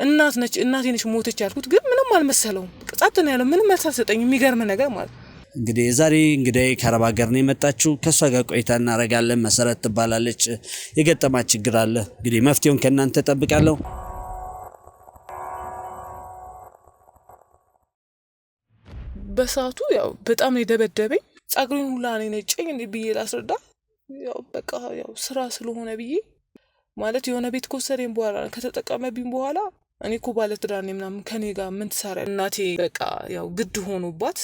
እናት ነች እናቴ ነች ሞተች ያልኩት፣ ግን ምንም አልመሰለውም። ጸጥ ነው ያለው። ምንም መልስ አልሰጠኝም። የሚገርም ነገር ማለት ነው። እንግዲህ የዛሬ እንግዳዬ ከአረብ ሀገር ነው የመጣችው። ከእሷ ጋር ቆይታ እናደርጋለን። መሰረት ትባላለች። የገጠማት ችግር አለ። እንግዲህ መፍትሄውን ከእናንተ ጠብቃለሁ። በሰዓቱ ያው በጣም ነው የደበደበኝ። ጸጉሬን ሁላ ነው የነጨኝ። እንዴ ብዬ ላስረዳ፣ ያው በቃ ያው ስራ ስለሆነ ብዬ ማለት የሆነ ቤት ከወሰደኝ በኋላ ከተጠቀመብኝ በኋላ እኔ እኮ ባለትዳር ነኝ ምናምን ከኔ ጋር ምን ትሰሪያለሽ? እናቴ በቃ ያው ግድ ሆኖባት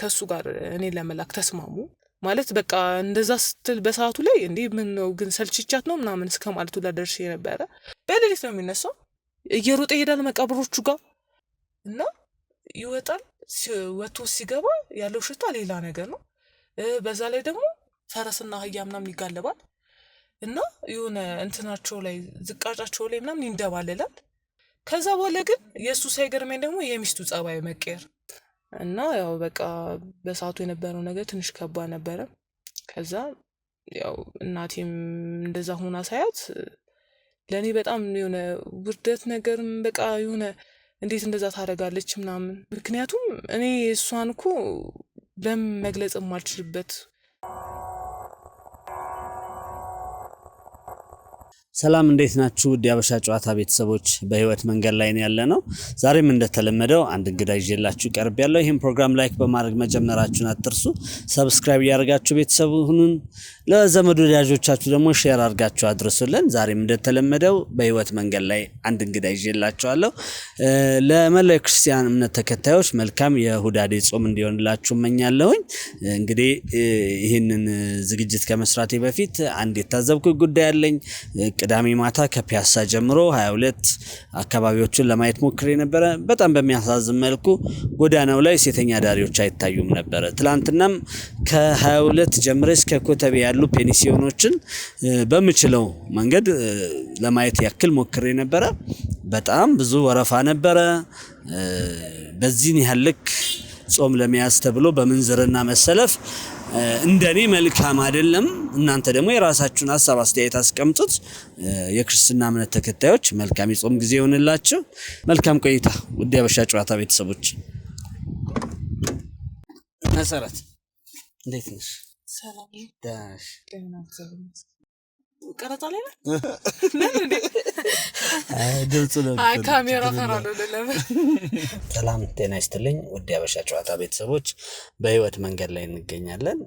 ከእሱ ጋር እኔ ለመላክ ተስማሙ። ማለት በቃ እንደዛ ስትል በሰዓቱ ላይ እንዴ ምን ነው ግን ሰልችቻት ነው ምናምን እስከ ማለቱ ደርሼ ነበረ። በሌሊት ነው የሚነሳው፣ እየሮጠ ይሄዳል መቃብሮቹ ጋር እና ይወጣል። ወጥቶ ሲገባ ያለው ሽታ ሌላ ነገር ነው። በዛ ላይ ደግሞ ፈረስና አህያ ምናምን ይጋለባል እና የሆነ እንትናቸው ላይ ዝቃጫቸው ላይ ምናምን ይንደባለላል። ከዛ በኋላ ግን የእሱ ሳይገርመኝ ደግሞ የሚስቱ ጸባይ መቀየር እና ያው በቃ በሰዓቱ የነበረው ነገር ትንሽ ከባድ ነበረ። ከዛ ያው እናቴም እንደዛ ሆና ሳያት ለእኔ በጣም የሆነ ውርደት ነገርም በቃ የሆነ እንዴት እንደዛ ታደርጋለች ምናምን። ምክንያቱም እኔ እሷን እኮ በምን መግለጽ የማልችልበት። ሰላም እንዴት ናችሁ? ውድ የሀበሻ ጨዋታ ቤተሰቦች፣ በህይወት መንገድ ላይ ነው ያለ ነው። ዛሬም እንደተለመደው አንድ እንግዳ ይዤላችሁ ቀርብ ያለው። ይህም ፕሮግራም like በማድረግ መጀመራችሁን አትርሱ። Subscribe እያደረጋችሁ ቤተሰብ ሁኑን። ለዘመድ ወዳጆቻችሁ ደግሞ share አድርጋችሁ አድርሱልን። ዛሬም እንደተለመደው በህይወት መንገድ ላይ አንድ እንግዳ ይዤላችኋለሁ። ለመላው የክርስቲያን እምነት ተከታዮች መልካም የሁዳዴ ጾም እንዲሆንላችሁ እመኛለሁኝ። እንግዲህ ይህንን ዝግጅት ከመስራቴ በፊት አንድ የታዘብኩት ጉዳይ አለኝ። ቅዳሜ ማታ ከፒያሳ ጀምሮ 22 አካባቢዎችን ለማየት ሞክሬ ነበረ። በጣም በሚያሳዝን መልኩ ጎዳናው ላይ ሴተኛ አዳሪዎች አይታዩም ነበረ። ትላንትናም ከ22 ጀምሬ እስከ ኮተቤ ያሉ ፔኒሲዮኖችን በምችለው መንገድ ለማየት ያክል ሞክሬ ነበረ። በጣም ብዙ ወረፋ ነበረ። በዚህን ያህል ልክ ጾም ለመያዝ ተብሎ በምንዝርና መሰለፍ እንደኔ መልካም አይደለም። እናንተ ደግሞ የራሳችሁን ሀሳብ አስተያየት አስቀምጡት። የክርስትና እምነት ተከታዮች መልካም የጾም ጊዜ ይሆንላችሁ። መልካም ቆይታ ውድ የሀበሻ ጨዋታ ቤተሰቦች። መሰረት እንዴት ነሽ? ሰላም። ደህና ነሽ? ጤና እግዚአብሔር ይመስገን። ቀረጻ ላይ ነህ እንዴ? ድምፁ አይ ካሜራ ፈራለሁ ለምን። ሰላም ጤና ይስጥልኝ ውድ የሀበሻ ጨዋታ ቤተሰቦች፣ በህይወት መንገድ ላይ እንገኛለን።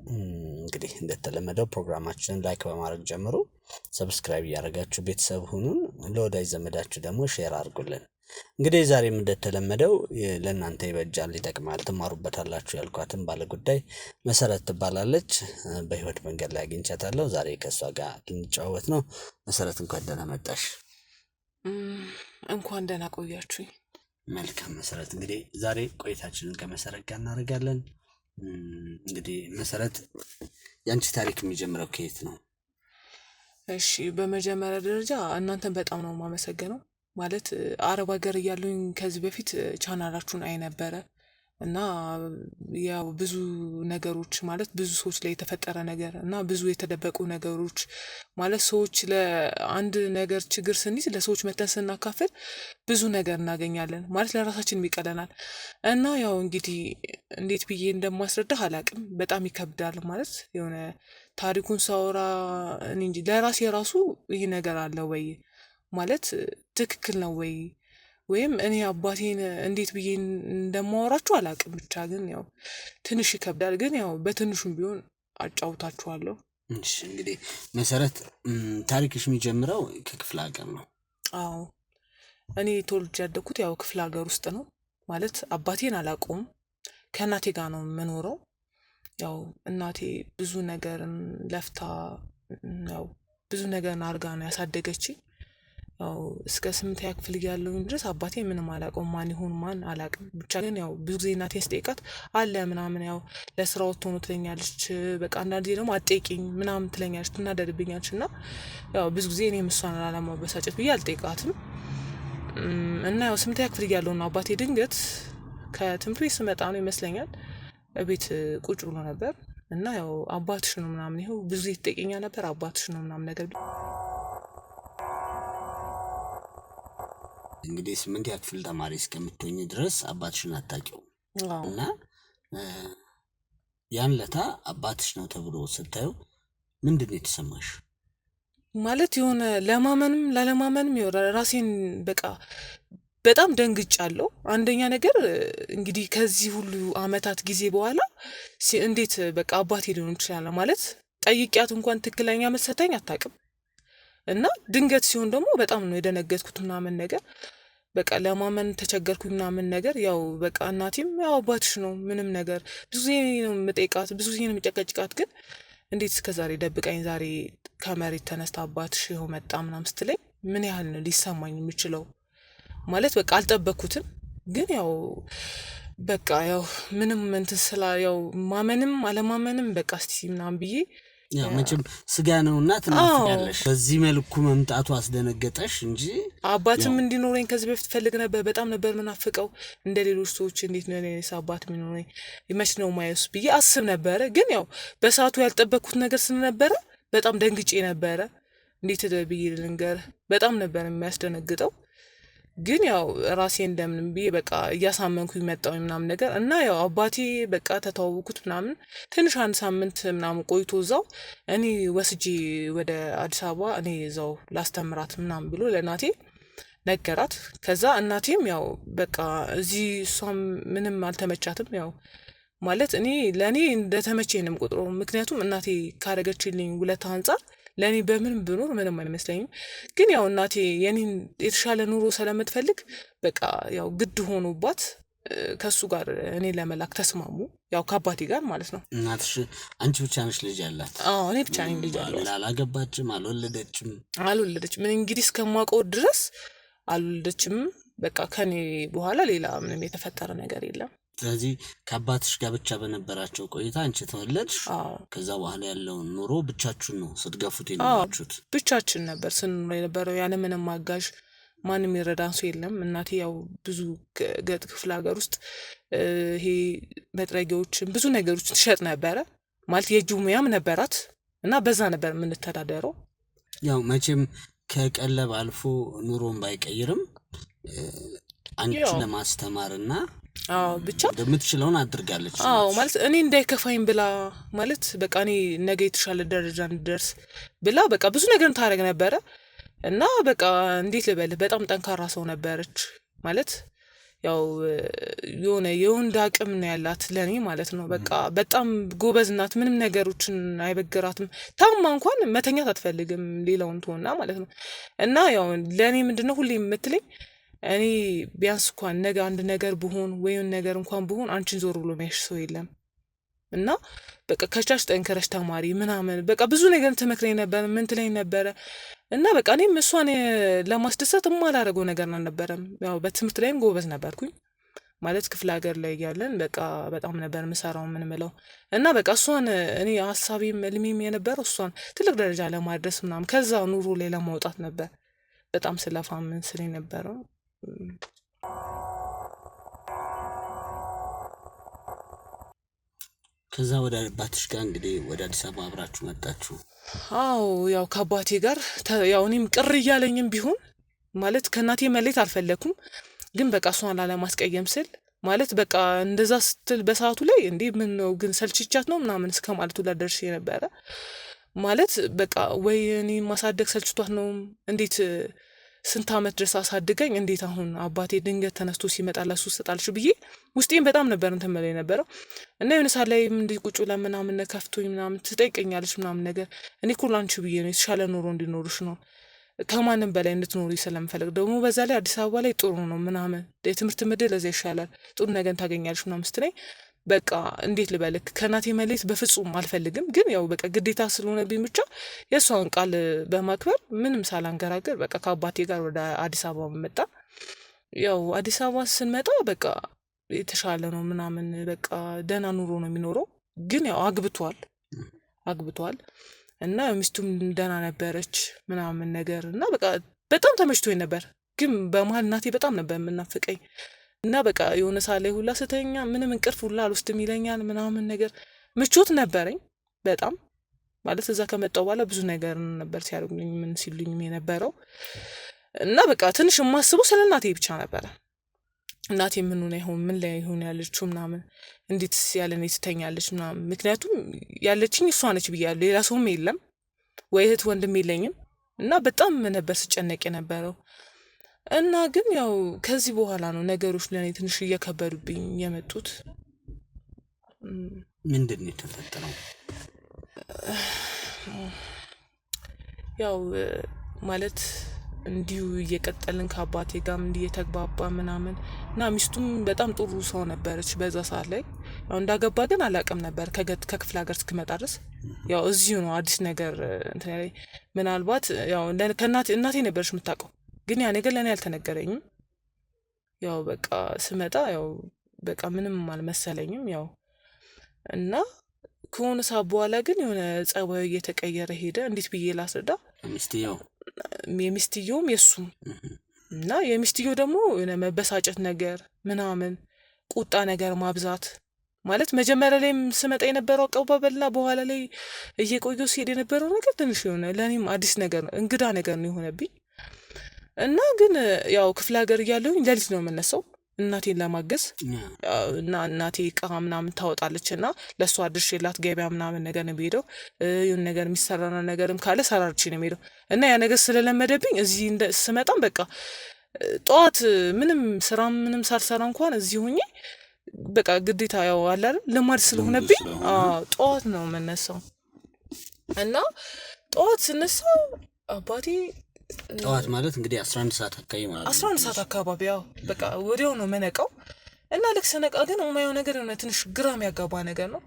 እንግዲህ እንደተለመደው ፕሮግራማችንን like በማድረግ ጀምሩ። Subscribe እያደረጋችሁ ቤተሰብ ሁኑን። ለወዳጅ ዘመዳችሁ ደግሞ share አድርጉልን። እንግዲህ ዛሬም እንደተለመደው ለእናንተ ይበጃል፣ ይጠቅማል፣ ትማሩበታላችሁ ያልኳትን ባለጉዳይ መሰረት ትባላለች። በህይወት መንገድ ላይ አግኝቻታለሁ። ዛሬ ከእሷ ጋር ልንጨዋወት ነው። መሰረት እንኳን ደህና መጣሽ። እንኳን ደህና ቆያችሁኝ። መልካም መሰረት፣ እንግዲህ ዛሬ ቆይታችንን ከመሰረት ጋር እናደርጋለን። እንግዲህ መሰረት፣ የአንቺ ታሪክ የሚጀምረው ከየት ነው? እሺ፣ በመጀመሪያ ደረጃ እናንተን በጣም ነው የማመሰግነው። ማለት አረብ ሀገር እያለሁኝ ከዚህ በፊት ቻናላችሁን አይ ነበረ እና ያው ብዙ ነገሮች ማለት ብዙ ሰዎች ላይ የተፈጠረ ነገር እና ብዙ የተደበቁ ነገሮች ማለት ሰዎች ለአንድ ነገር ችግር ስንይዝ ለሰዎች መተን ስናካፍል ብዙ ነገር እናገኛለን፣ ማለት ለራሳችንም ይቀለናል። እና ያው እንግዲህ እንዴት ብዬ እንደማስረዳህ አላቅም። በጣም ይከብዳል። ማለት የሆነ ታሪኩን ሳወራ እኔ እንጂ ለራሴ ራሱ ይህ ነገር አለ ወይ ማለት ትክክል ነው ወይ ወይም እኔ አባቴን እንዴት ብዬ እንደማወራችሁ አላቅም። ብቻ ግን ያው ትንሽ ይከብዳል። ግን ያው በትንሹም ቢሆን አጫውታችኋለሁ። እሺ እንግዲህ መሰረት፣ ታሪክሽ የሚጀምረው ከክፍለ ሀገር ነው። አዎ፣ እኔ ተወልጄ ያደግኩት ያው ክፍለ ሀገር ውስጥ ነው። ማለት አባቴን አላውቀውም። ከእናቴ ጋር ነው የምኖረው። ያው እናቴ ብዙ ነገርን ለፍታ ያው ብዙ ነገርን አድርጋ ነው ያሳደገችኝ። ያው እስከ 8ኛ ክፍል እያለሁኝ ድረስ አባቴ ምንም አላውቀውም። ማን ይሁን ማን አላውቅም። ብቻ ግን ያው ብዙ ጊዜ እናቴን ስጠይቃት አለ ምናምን ያው ለስራ ወጥቶ ነው ትለኛለች። በቃ አንዳንድ ጊዜ ደግሞ አትጠይቂኝ ምናምን ትለኛለች፣ ትናደድብኛለች። እና ያው ብዙ ጊዜ እኔም እሷን ላለማበሳጨት ብዬ አልጠይቃትም። እና ያው 8ኛ ክፍል እያለሁ ነው አባቴ ድንገት ከትምህርት ቤት ስመጣ ነው ይመስለኛል እቤት ቁጭ ብሎ ነበር። እና ያው አባትሽ ነው ምናምን ይኸው ብዙ ጊዜ ትጠይቂኛ ነበር አባትሽ ነው ምናምን ነገር እንግዲህ 8ኛ ክፍል ተማሪ እስከምትሆኝ ድረስ አባትሽን አታውቂውም እና ያን ለታ አባትሽ ነው ተብሎ ስታዩ ምንድን ነው የተሰማሽ? ማለት የሆነ ለማመንም ላለማመንም ራሴን በቃ በጣም ደንግጫለሁ። አንደኛ ነገር እንግዲህ ከዚህ ሁሉ አመታት ጊዜ በኋላ እንዴት በቃ አባቴ ሊሆን ይችላል ማለት ጠይቂያት እንኳን ትክክለኛ መልስ ሰታኝ አታውቅም። እና ድንገት ሲሆን ደግሞ በጣም ነው የደነገጥኩት ምናምን ነገር በቃ ለማመን ተቸገርኩኝ ምናምን ነገር። ያው በቃ እናቴም ያው አባትሽ ነው ምንም ነገር ብዙ ጊዜ ነው የምጠይቃት፣ ብዙ ጊዜ ነው የምጨቀጭቃት፣ ግን እንዴት እስከ ዛሬ ደብቃኝ ዛሬ ከመሬት ተነስታ አባትሽ ይኸው መጣ ምናምን ስትለኝ ምን ያህል ነው ሊሰማኝ የሚችለው? ማለት በቃ አልጠበኩትም። ግን ያው በቃ ያው ምንም እንትን ስላ ያው ማመንም አለማመንም በቃ እስቲ ምናምን ብዬ ያው መቼም ስጋ ነውና ትናፍቂያለሽ። በዚህ መልኩ መምጣቱ አስደነገጠሽ እንጂ አባትም እንዲኖረኝ ከዚህ በፊት ፈልግ ነበር። በጣም ነበር ምናፍቀው። እንደ ሌሎች ሰዎች እንዴት ነው እኔስ አባት የሚኖረኝ መች ነው ማየውስ ብዬ አስብ ነበረ። ግን ያው በሰዓቱ ያልጠበቅኩት ነገር ስለነበረ በጣም ደንግጬ ነበረ። እንዴት ብዬ ልንገርህ፣ በጣም ነበር የሚያስደነግጠው። ግን ያው ራሴ እንደምንም ብዬ በቃ እያሳመንኩኝ መጣሁኝ ምናምን ነገር እና ያው አባቴ በቃ ተተዋወኩት ምናምን ትንሽ አንድ ሳምንት ምናምን ቆይቶ እዛው እኔ ወስጄ ወደ አዲስ አበባ እኔ እዛው ላስተምራት ምናምን ብሎ ለእናቴ ነገራት። ከዛ እናቴም ያው በቃ እዚህ እሷም ምንም አልተመቻትም። ያው ማለት እኔ ለእኔ እንደተመቼ ነው የምቆጥረው። ምክንያቱም እናቴ ካደረገችልኝ ውለታ አንጻር ለእኔ በምንም ብኖር ምንም አይመስለኝም። ግን ያው እናቴ የኔን የተሻለ ኑሮ ስለምትፈልግ በቃ ያው ግድ ሆኖባት ከሱ ጋር እኔ ለመላክ ተስማሙ። ያው ከአባቴ ጋር ማለት ነው። እናትሽ አንቺ ብቻ ነሽ ልጅ ያላት? አዎ እኔ ብቻ ነኝ ልጅ ያላት። አላገባችም? አልወለደችም? አልወለደችም። እኔ እንግዲህ እስከማውቀው ድረስ አልወለደችም። በቃ ከኔ በኋላ ሌላ ምንም የተፈጠረ ነገር የለም። ስለዚህ ከአባትሽ ጋር ብቻ በነበራቸው ቆይታ አንቺ ተወለድሽ። ከዛ በኋላ ያለውን ኑሮ ብቻችሁን ነው ስትገፉት የኖራችሁት? ብቻችን ነበር ስንኖር የነበረው፣ ያለ ምንም አጋዥ፣ ማንም የረዳን ሰው የለም። እናቴ ያው ብዙ ገጥ ክፍለ ሀገር ውስጥ ይሄ መጥረጊያዎችን ብዙ ነገሮችን ትሸጥ ነበረ። ማለት የእጅ ሙያም ነበራት እና በዛ ነበር የምንተዳደረው። ያው መቼም ከቀለብ አልፎ ኑሮን ባይቀይርም አንቺ ለማስተማርና አዎ ብቻ የምትችለውን አድርጋለች። አዎ ማለት እኔ እንዳይከፋኝ ብላ ማለት በቃ እኔ ነገ የተሻለ ደረጃ እንድደርስ ብላ በቃ ብዙ ነገር ታደርግ ነበረ። እና በቃ እንዴት ልበልህ በጣም ጠንካራ ሰው ነበረች። ማለት ያው የሆነ የወንድ አቅም ነው ያላት ለኔ ማለት ነው። በቃ በጣም ጎበዝ ናት። ምንም ነገሮችን አይበግራትም። ታማ እንኳን መተኛት አትፈልግም ሌላውን ትሆና ማለት ነው። እና ያው ለኔ ምንድነው ሁሌ የምትለኝ እኔ ቢያንስ እንኳን ነገ አንድ ነገር ብሆን ወይ ነገር እንኳን ብሆን አንቺን ዞር ብሎ የሚያይሽ ሰው የለም። እና በቃ ከቻልሽ ጠንክረሽ ተማሪ ምናምን በቃ ብዙ ነገር ትመክረኝ ነበር፣ ምን ትለኝ ነበረ። እና በቃ እኔም እሷን ለማስደሰት የማላደርገው ነገር አልነበረም። ያው በትምህርት ላይም ጎበዝ ነበርኩኝ። ማለት ክፍለ ሀገር ላይ እያለን በቃ በጣም ነበር የምሰራው ምን ምለው እና በቃ እሷን እኔ ሀሳቤም እልሜም የነበረው እሷን ትልቅ ደረጃ ለማድረስ ምናምን ከዛ ኑሮ ላይ ለማውጣት ነበር በጣም ስለፋ ምን ስል የነበረው። ከዛ ወደ አባትሽ ጋር እንግዲህ ወደ አዲስ አበባ አብራችሁ መጣችሁ? አዎ ያው ከአባቴ ጋር ያው እኔም ቅር እያለኝም ቢሆን ማለት ከእናቴ መለየት አልፈለኩም። ግን በቃ እሷን ላለማስቀየም ስል ማለት በቃ እንደዛ ስትል በሰዓቱ ላይ እንዴ ምን ነው ግን ሰልችቻት ነው ምናምን እስከ ማለቱ ደርሼ ነበረ። ማለት በቃ ወይ እኔ ማሳደግ ሰልችቷት ነው፣ እንዴት ስንት አመት ድረስ አሳድገኝ እንዴት አሁን አባቴ ድንገት ተነስቶ ሲመጣ ለሱ ሰጣልሽ ብዬ ውስጤን በጣም ነበር እንትን የምለው የነበረው። እና የሆነ ሰዓት ላይ እንዲህ ቁጭ ብለን ምናምን ከፍቶኝ ምናምን ትጠይቀኛለች ምናምን ነገር እኔ እኮ ላንቺ ብዬ ነው የተሻለ ኑሮ እንዲኖርሽ ነው ከማንም በላይ እንድትኖሪ ስለምፈልግ ደግሞ በዛ ላይ አዲስ አበባ ላይ ጥሩ ነው ምናምን የትምህርት ምድል እዚያ ይሻላል ጥሩ ነገር ታገኛለሽ ምናምን ስትለኝ በቃ እንዴት ልበልክ ከእናቴ መለየት በፍጹም አልፈልግም። ግን ያው በቃ ግዴታ ስለሆነብኝ ብቻ የእሷን ቃል በማክበር ምንም ሳላንገራገር በቃ ከአባቴ ጋር ወደ አዲስ አበባ መጣ። ያው አዲስ አበባ ስንመጣ በቃ የተሻለ ነው ምናምን በቃ ደህና ኑሮ ነው የሚኖረው። ግን ያው አግብቷል እና ሚስቱም ደህና ነበረች ምናምን ነገር እና በቃ በጣም ተመችቶኝ ነበር። ግን በመሀል እናቴ በጣም ነበር የምናፍቀኝ እና በቃ የሆነ ሰዓት ላይ ሁላ ስተኛ ምንም እንቅልፍ ሁላ አልወስድም ይለኛል ምናምን ነገር ምቾት ነበረኝ በጣም ማለት እዛ ከመጣሁ በኋላ ብዙ ነገር ነበር ሲያደርጉልኝ ምን ሲሉኝም የነበረው። እና በቃ ትንሽ የማስበው ስለ እናቴ ብቻ ነበረ። እናቴ ምን ሆና ይሆን፣ ምን ላይ ይሆን ያለችው ምናምን፣ እንዴትስ ያለ እኔ ትተኛለች ምናምን። ምክንያቱም ያለችኝ እሷ ነች ብያለሁ፣ ሌላ ሰውም የለም ወይ እህት ወንድም የለኝም። እና በጣም ነበር ስጨነቅ የነበረው። እና ግን ያው ከዚህ በኋላ ነው ነገሮች ለእኔ ትንሽ እየከበዱብኝ የመጡት። ምንድን ነው የተፈጠረው? ያው ማለት እንዲሁ እየቀጠልን ከአባቴ ጋርም እንዲህ እየተግባባ ምናምን እና ሚስቱም በጣም ጥሩ ሰው ነበረች በዛ ሰዓት ላይ። ያው እንዳገባ ግን አላውቅም ነበር ከክፍለ ሀገር እስክመጣ ድረስ። ያው እዚሁ ነው አዲስ ነገር እንትን ያለኝ። ምናልባት ያው ከእናቴ እናቴ ነበረች የምታውቀው፣ ግን ያ ነገር ለእኔ አልተነገረኝም። ያው በቃ ስመጣ ያው በቃ ምንም አልመሰለኝም። ያው እና ከሆነ ሰዓት በኋላ ግን የሆነ ጸባዩ እየተቀየረ ሄደ። እንዴት ብዬ ላስረዳ? ሚስትየው የሚስትየውም የእሱም እና የሚስትየው ደግሞ የሆነ መበሳጨት ነገር ምናምን ቁጣ ነገር ማብዛት፣ ማለት መጀመሪያ ላይም ስመጣ የነበረው አቀባበልና በኋላ ላይ እየቆየው ሲሄድ የነበረው ነገር ትንሽ የሆነ ለእኔም አዲስ ነገር ነው፣ እንግዳ ነገር ነው የሆነብኝ። እና ግን ያው ክፍለ ሀገር እያለሁኝ ሌሊት ነው የምነሳው እናቴን ለማገዝ። እና እናቴ እቃ ምናምን ታወጣለች እና ለእሷ አድርሼላት ገበያ ምናምን ነገር ነው የሚሄደው። የሆነ ነገር የሚሰራና ነገርም ካለ ሰራርቼ ነው የሚሄደው። እና ያ ነገር ስለለመደብኝ እዚህ ስመጣም በቃ ጠዋት ምንም ስራ ምንም ሳልሰራ እንኳን እዚህ ሆኜ በቃ ግዴታ ያው አለ አይደል ልማድ ስለሆነብኝ፣ አዎ ጠዋት ነው የምነሳው። እና ጠዋት ስነሳ አባቴ ጠዋት ማለት እንግዲህ 11 ሰዓት አካባቢ ማለት ነው። 11 ሰዓት አካባቢ ያው በቃ ወዲያው ነው መነቀው። እና ልክ ስነቃ ግን የማየው ነገር የሆነ ትንሽ ግራ የሚያጋባ ነገር ነው።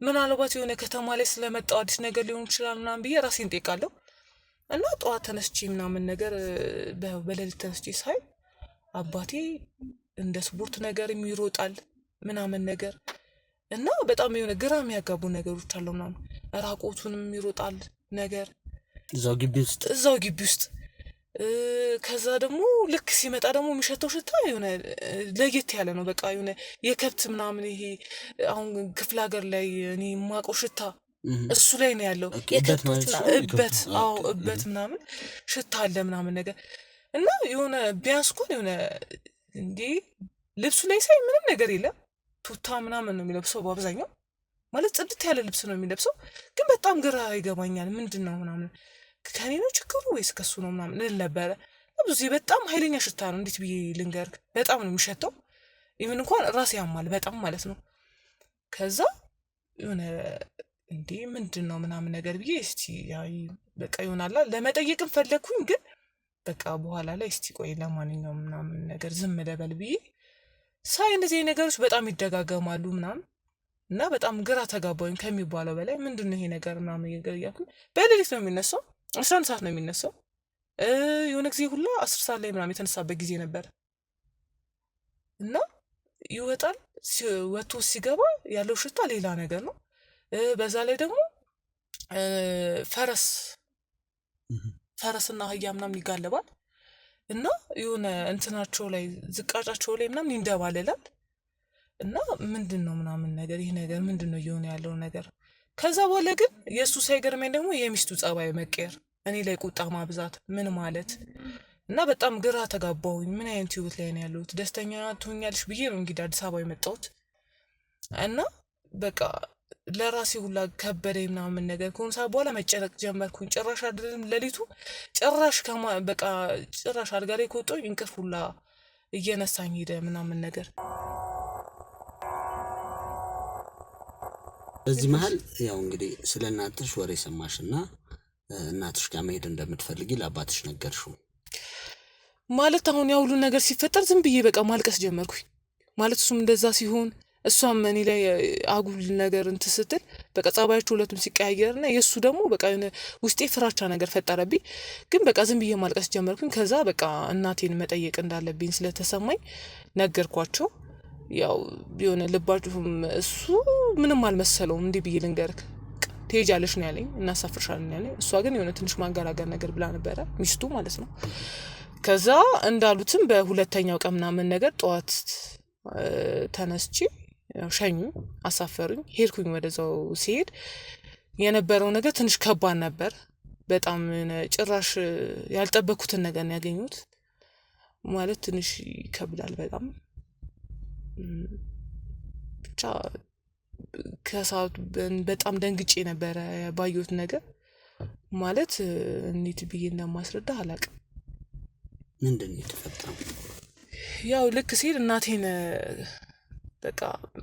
ምናልባት የሆነ ከተማ ላይ ስለመጣው አዲስ ነገር ሊሆን ይችላል ምናምን ብዬ ራሴን እጠይቃለሁ። እና ጠዋት ተነስቼ ምናምን ነገር በሌሊት ተነስቼ ሳይ አባቴ እንደ ስፖርት ነገር ይሮጣል ምናምን ነገር፣ እና በጣም የሆነ ግራ የሚያጋቡ ነገሮች አለው ምናምን፣ ራቆቱንም ይሮጣል ነገር እዛው ግቢ ውስጥ፣ እዛው ግቢ ውስጥ። ከዛ ደግሞ ልክ ሲመጣ ደግሞ የሚሸተው ሽታ የሆነ ለየት ያለ ነው። በቃ የሆነ የከብት ምናምን፣ ይሄ አሁን ክፍለ ሀገር ላይ እኔ የማውቀው ሽታ እሱ ላይ ነው ያለው። እበት ማለት ነው? እበት፣ አዎ እበት ምናምን ሽታ አለ ምናምን ነገር። እና የሆነ ቢያንስ እንኳን የሆነ እንዴ ልብሱ ላይ ሳይ ምንም ነገር የለም። ቱታ ምናምን ነው የሚለብሰው በአብዛኛው፣ ማለት ጽድት ያለ ልብስ ነው የሚለብሰው። ግን በጣም ግራ ይገባኛል። ምንድን ነው ምናምን፣ ከኔ ነው ችግሩ ወይስ ከሱ ነው ምናምን እል ነበረ። ብዙ በጣም ኃይለኛ ሽታ ነው። እንዴት ብዬ ልንገርህ? በጣም ነው የሚሸተው። even እንኳን ራስ ያማል በጣም ማለት ነው። ከዛ የሆነ እንዴ ምንድን ነው ምናምን ነገር ብዬ እስቲ በቃ ይሆናላ ለመጠየቅም ፈለግኩኝ። ግን በቃ በኋላ ላይ እስቲ ቆይ ለማንኛውም ምናምን ነገር ዝም ልበል ብዬ ሳይ እንደዚህ ነገሮች በጣም ይደጋገማሉ ምናምን እና በጣም ግራ ተጋባኝ ከሚባለው በላይ። ምንድን ነው ይሄ ነገር ምናምን ነገር እያልኩኝ፣ በሌሊት ነው የሚነሳው፣ 11 ሰዓት ነው የሚነሳው። የሆነ ጊዜ ሁላ 10 ሰዓት ላይ ምናምን የተነሳበት ጊዜ ነበር። እና ይወጣል፣ ወጥቶ ሲገባ ያለው ሽታ ሌላ ነገር ነው። በዛ ላይ ደግሞ ፈረስ ፈረስና አህያ ምናምን ይጋለባል እና የሆነ እንትናቸው ላይ ዝቃጫቸው ላይ ምናምን ይንደባለላል። እና ምንድን ነው ምናምን ነገር፣ ይህ ነገር ምንድን ነው እየሆነ ያለው ነገር? ከዛ በኋላ ግን የእሱ ሳይገርመኝ ደግሞ የሚስቱ ጸባይ መቀየር፣ እኔ ላይ ቁጣ ማብዛት ምን ማለት፣ እና በጣም ግራ ተጋባሁኝ። ምን አይነት ህይወት ላይ ነው ያለሁት? ደስተኛ ትሆኛለሽ ብዬ ነው እንግዲህ አዲስ አበባ የመጣሁት። እና በቃ ለራሴ ሁላ ከበደኝ ምናምን ነገር። ከሆነ ሰዓት በኋላ መጨነቅ ጀመርኩኝ። ጭራሽ አይደለም ሌሊቱ ጭራሽ በቃ ጭራሽ አልጋ ላይ ከወጣሁኝ እንቅልፍ ሁላ እየነሳኝ ሄደ ምናምን ነገር። በዚህ መሀል ያው እንግዲህ ስለ እናትሽ ወሬ ሰማሽና እናትሽ ጋር መሄድ እንደምትፈልጊ ለአባትሽ ነገርሽው። ማለት አሁን ያ ሁሉ ነገር ሲፈጠር ዝም ብዬ በቃ ማልቀስ ጀመርኩኝ። ማለት እሱም እንደዛ ሲሆን እሷም እኔ ላይ አጉል ነገር እንትን ስትል በቃ ጸባያቸው ሁለቱም ሲቀያየርና የእሱ ደግሞ በቃ የሆነ ውስጤ ፍራቻ ነገር ፈጠረብኝ። ግን በቃ ዝም ብዬ ማልቀስ ጀመርኩኝ። ከዛ በቃ እናቴን መጠየቅ እንዳለብኝ ስለተሰማኝ ነገርኳቸው። ያው የሆነ ልባችሁም እሱ ምንም አልመሰለውም። እንዲህ ብዬ ልንገርክ፣ ትሄጃለሽ ነው ያለኝ፣ እናሳፍርሻለን ነው ያለኝ። እሷ ግን የሆነ ትንሽ ማንገራገር ነገር ብላ ነበረ፣ ሚስቱ ማለት ነው። ከዛ እንዳሉትም በሁለተኛው ቀን ምናምን ነገር ጠዋት ተነስቼ ያው ሸኙኝ፣ አሳፈሩኝ፣ ሄድኩኝ። ወደዛው ሲሄድ የነበረው ነገር ትንሽ ከባድ ነበር። በጣም ጭራሽ ያልጠበኩትን ነገር ነው ያገኙት። ማለት ትንሽ ይከብዳል በጣም። ብቻ ከሰዓቱ በጣም ደንግጬ ነበረ ባየሁት ነገር። ማለት እንዴት ብዬ እንደማስረዳ አላውቅም። ምንድን ነው የተፈጠረው? ያው ልክ ሲል እናቴን በቃ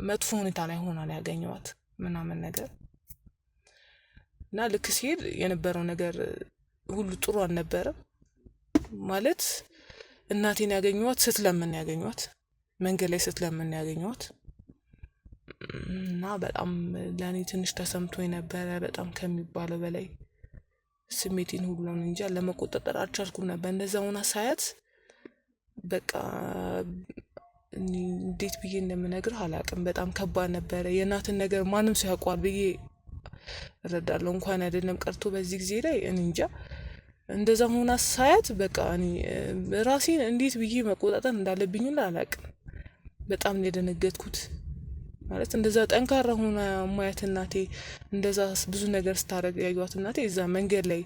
መጥፎ ሁኔታ ላይ ሆና ነው ያገኘኋት ምናምን ነገር። እና ልክ ሲሄድ የነበረው ነገር ሁሉ ጥሩ አልነበረም። ማለት እናቴን ያገኘኋት ስትለምን ያገኘኋት፣ መንገድ ላይ ስትለምን ያገኘኋት። እና በጣም ለእኔ ትንሽ ተሰምቶ የነበረ በጣም ከሚባለው በላይ ስሜቴን ሁሉ እንጃ ለመቆጣጠር አልቻልኩም ነበር። እንደዛ ሆና ሳያት በቃ እንዴት ብዬ እንደምነግርህ አላውቅም። በጣም ከባድ ነበረ። የእናትን ነገር ማንም ሰው ያውቀዋል ብዬ እረዳለሁ። እንኳን አይደለም ቀርቶ በዚህ ጊዜ ላይ እኔ እንጃ እንደዛ ሆና ሳያት በቃ እኔ ራሴን እንዴት ብዬ መቆጣጠር እንዳለብኝ ሁላ አላውቅም። በጣም ነው የደነገጥኩት። ማለት እንደዛ ጠንካራ ሆና ማየት እናቴ፣ እንደዛ ብዙ ነገር ስታደርግ ያዩዋት እናቴ እዛ መንገድ ላይ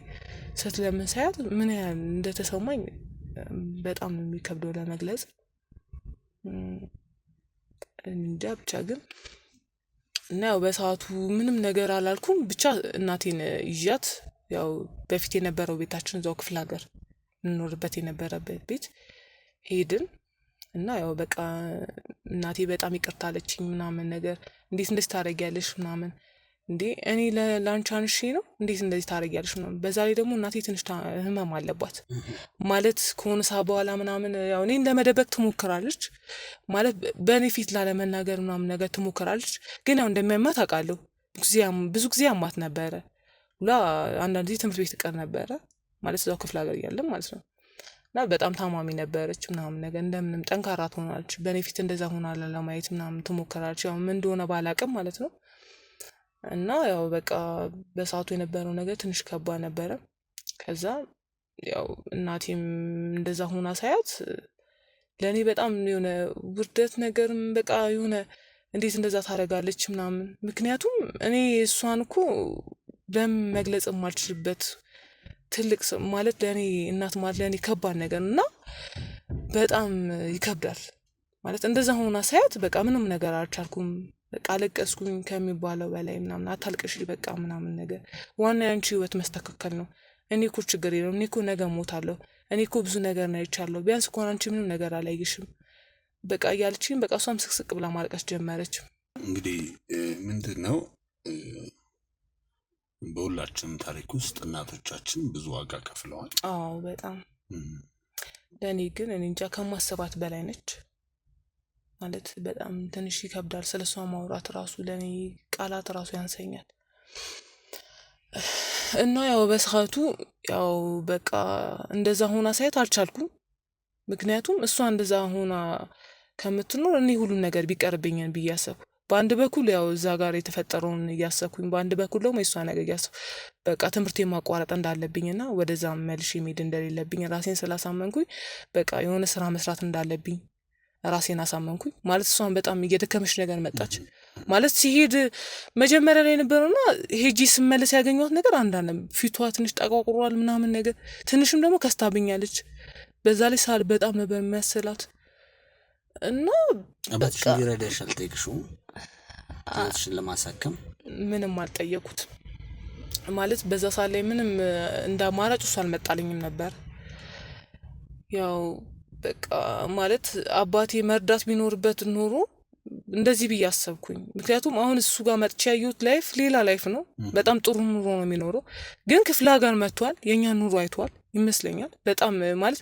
ስትለምን ሳያት ምን ያህል እንደተሰማኝ በጣም ነው የሚከብደው ለመግለጽ። እንጃ ብቻ ግን እና ያው በሰዓቱ ምንም ነገር አላልኩም። ብቻ እናቴን ይዣት ያው በፊት የነበረው ቤታችን እዛው ክፍለ ሀገር እንኖርበት የነበረበት ቤት ሄድን። እና ያው በቃ እናቴ በጣም ይቅርታ አለችኝ ምናምን ነገር፣ እንዴት እንደዚህ ታደርጊያለሽ ምናምን፣ እንዴ እኔ ለአንቺ አንሼ ነው እንዴት እንደዚህ ታደርጊያለሽ ምናምን። በዛ ላይ ደግሞ እናቴ ትንሽ ህመም አለባት። ማለት ከሆነ ሰዓት በኋላ ምናምን ያው እኔን ለመደበቅ ትሞክራለች። ማለት በእኔ ፊት ላለመናገር ምናምን ነገር ትሞክራለች። ግን ያው እንደሚያማት አውቃለሁ። ብዙ ጊዜ አማት ነበረ። ሁላ አንዳንድ ጊዜ ትምህርት ቤት እቀር ነበረ፣ ማለት እዛው ክፍለ ሀገር እያለን ማለት ነው። እና በጣም ታማሚ ነበረች ምናምን ነገር፣ እንደምንም ጠንካራ ትሆናለች። በእኔ ፊት እንደዛ ሆና ለማየት ምናምን ትሞክራለች። ያው ምን እንደሆነ ባላቅም ማለት ነው። እና ያው በቃ በሰዓቱ የነበረው ነገር ትንሽ ከባድ ነበረ። ከዛ ያው እናቴም እንደዛ ሆና ሳያት ለእኔ በጣም የሆነ ውርደት ነገርም በቃ የሆነ እንዴት እንደዛ ታደርጋለች ምናምን። ምክንያቱም እኔ እሷን እኮ በምን መግለጽ የማልችልበት ትልቅ ማለት ለእኔ እናት ማለት ለእኔ ከባድ ነገር እና በጣም ይከብዳል። ማለት እንደዛ ሆና ሳያት በቃ ምንም ነገር አልቻልኩም። በቃ አለቀስኩኝ ከሚባለው በላይ ምናምን። አታልቅሽ በቃ ምናምን ነገር፣ ዋና ያንቺ ህይወት መስተካከል ነው። እኔ እኮ ችግር የለውም፣ እኔ እኮ ነገ እሞታለሁ፣ እኔ እኮ ብዙ ነገር ነው አይቻለሁ፣ ቢያንስ እንኳን አንቺ ምንም ነገር አላየሽም በቃ እያለችኝ በቃ እሷም ስቅስቅ ብላ ማልቀስ ጀመረች። እንግዲህ ምንድን ነው፣ በሁላችንም ታሪክ ውስጥ እናቶቻችን ብዙ ዋጋ ከፍለዋል። አዎ በጣም። ለእኔ ግን እኔ እንጃ ከማሰባት በላይ ነች። ማለት በጣም ትንሽ ይከብዳል ስለሷ ማውራት ራሱ፣ ለእኔ ቃላት ራሱ ያንሰኛል። እና ያው በሰዓቱ ያው በቃ እንደዛ ሆና ሳየት አልቻልኩም። ምክንያቱም እሷ እንደዛ ሆና ከምትኖር እኔ ሁሉም ነገር ቢቀርብኝ ብዬ አሰብኩ። በአንድ በኩል ያው እዛ ጋር የተፈጠረውን እያሰብኩኝ፣ በአንድ በኩል ደግሞ የእሷ ነገር እያሰብኩ በቃ ትምህርት ማቋረጥ እንዳለብኝና ወደዛ መልሼ መሄድ እንደሌለብኝ ራሴን ስላሳመንኩኝ በቃ የሆነ ስራ መስራት እንዳለብኝ ራሴን አሳመንኩኝ። ማለት እሷን በጣም እየደከመች ነገር መጣች። ማለት ሲሄድ መጀመሪያ ላይ የነበረውና ሄጂ ስመለስ ያገኘኋት ነገር አንድ፣ ፊቷ ትንሽ ጠቋቁሯል ምናምን ነገር፣ ትንሽም ደግሞ ከስታብኛለች። በዛ ላይ ሳል በጣም ነበር የሚያስላት። እና አባትሽ እንዲረዳሽ አልጠየቅሽውም? እናትሽን ለማሳከም? ምንም አልጠየኩትም። ማለት በዛ ሰዓት ላይ ምንም እንደ አማራጭ እሱ አልመጣልኝም ነበር። ያው በቃ ማለት አባቴ መርዳት ቢኖርበት ኖሮ እንደዚህ ብዬ አሰብኩኝ። ምክንያቱም አሁን እሱ ጋር መጥቼ ያየሁት life ሌላ life ነው። በጣም ጥሩ ኑሮ ነው የሚኖረው። ግን ክፍለ ሀገር መጥቷል፣ የእኛን ኑሮ አይቷል ይመስለኛል። በጣም ማለት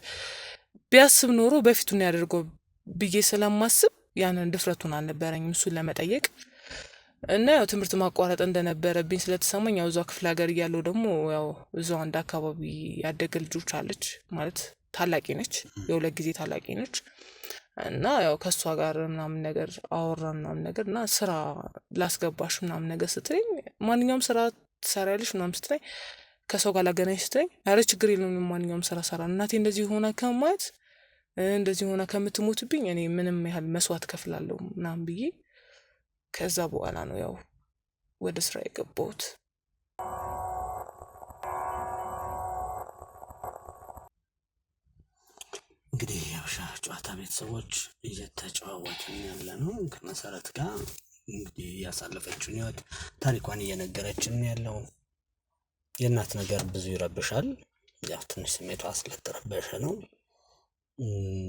ቢያስብ ኖሮ በፊቱን ያደርገው ብዬ ስለማስብ ያንን ድፍረቱን አልነበረኝም እሱን ለመጠየቅ። እና ያው ትምህርት ማቋረጥ እንደነበረብኝ ስለተሰማኝ ያው እዛው ክፍለ ሀገር እያለሁ ደግሞ ያው እዛው አንድ አካባቢ ያደገ ልጆች አለች፣ ማለት ታላቂ ነች፣ የሁለት ጊዜ ታላቂ ነች። እና ያው ከእሷ ጋር ምናምን ነገር አወራን ምናምን ነገር። እና ስራ ላስገባሽ ምናምን ነገር ስትለኝ፣ ማንኛውም ስራ ትሰሪያለሽ ምናምን ስትለኝ፣ ከሰው ጋር ላገናኝ ስትለኝ፣ ኧረ ችግር የለውም ማንኛውም ስራ ሰራ፣ እናቴ እንደዚህ ሆና ከማየት እንደዚህ ሆና ከምትሞትብኝ እኔ ምንም ያህል መስዋዕት ከፍላለሁ ምናምን ብዬ ከዛ በኋላ ነው ያው ወደ ስራ የገባሁት። ጨዋታ ቤተሰቦች እየተጨዋወትን ያለ ነው ከመሰረት ጋር እንግዲህ ያሳለፈችውን ህይወት ታሪኳን እየነገረችን ያለው። የእናት ነገር ብዙ ይረብሻል። ያው ትንሽ ስሜቷ ስለተረበሸ ነው።